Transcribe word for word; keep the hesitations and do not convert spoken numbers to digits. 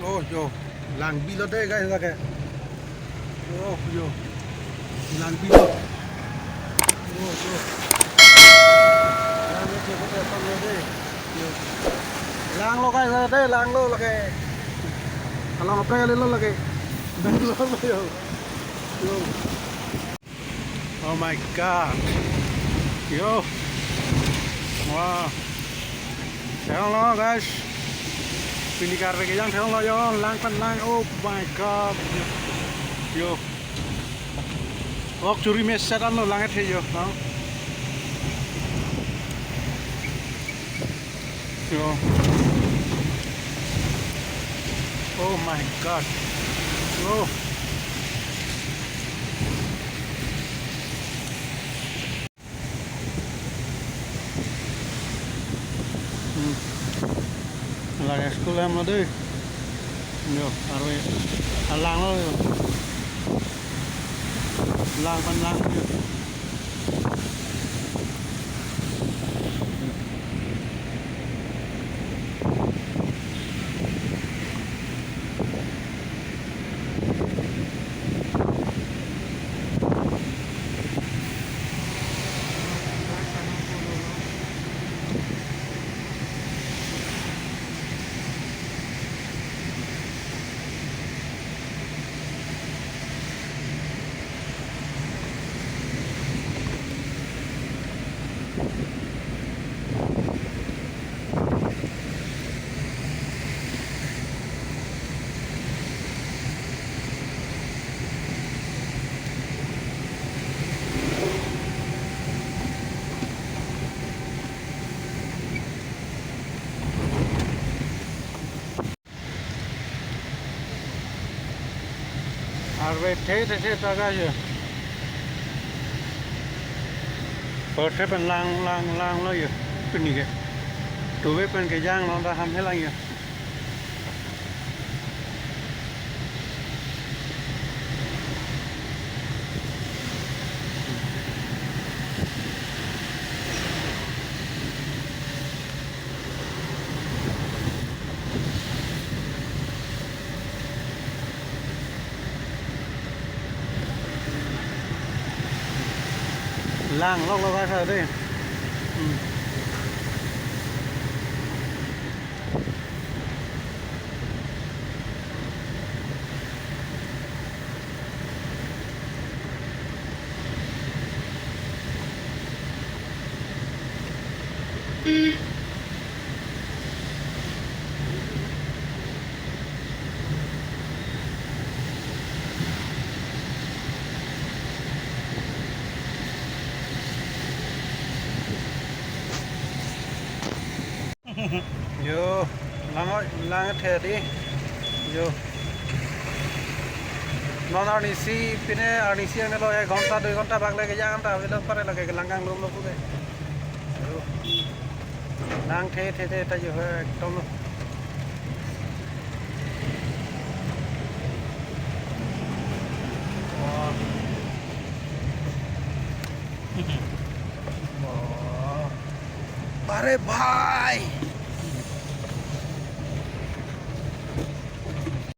Oh, yo. Lang bilo dei, guys, lake. Oh, yo. Lang bilo. Oh, yo. Lang lo, guys, dei, lang lo lake. Along apre kali lo lake. Lang lo, yo. Yo. Oh my God. Yo. Wow. Theklonglo, guys. Pini karve kejang theklonglo yo. Lang pen lang. Oh my God. Yo. Ok churi me set anlo lang ethe yo. No? Yo. Oh my God. Oh. Hmm. Lake school hem lo dei. Yo, arve. Alang lo yo. Lang pen lang yo. Arve the the the ta ga yo. Porthe pen lang lang lang lo yo. Pini ke. Tuve pen kejang lo ta ham helang yo. Lang lok lok asa dei. Hmm. Yo, lang, lang the dei. Yo. Non arnisi pine arnisi ang lo ek ghonta dui ghonta bak le kejang ta avelo pare lake lang kangrum lo puke. Yo. Lang the the the ta yo he ekdom lo. Wow. Wow. अरे भाई,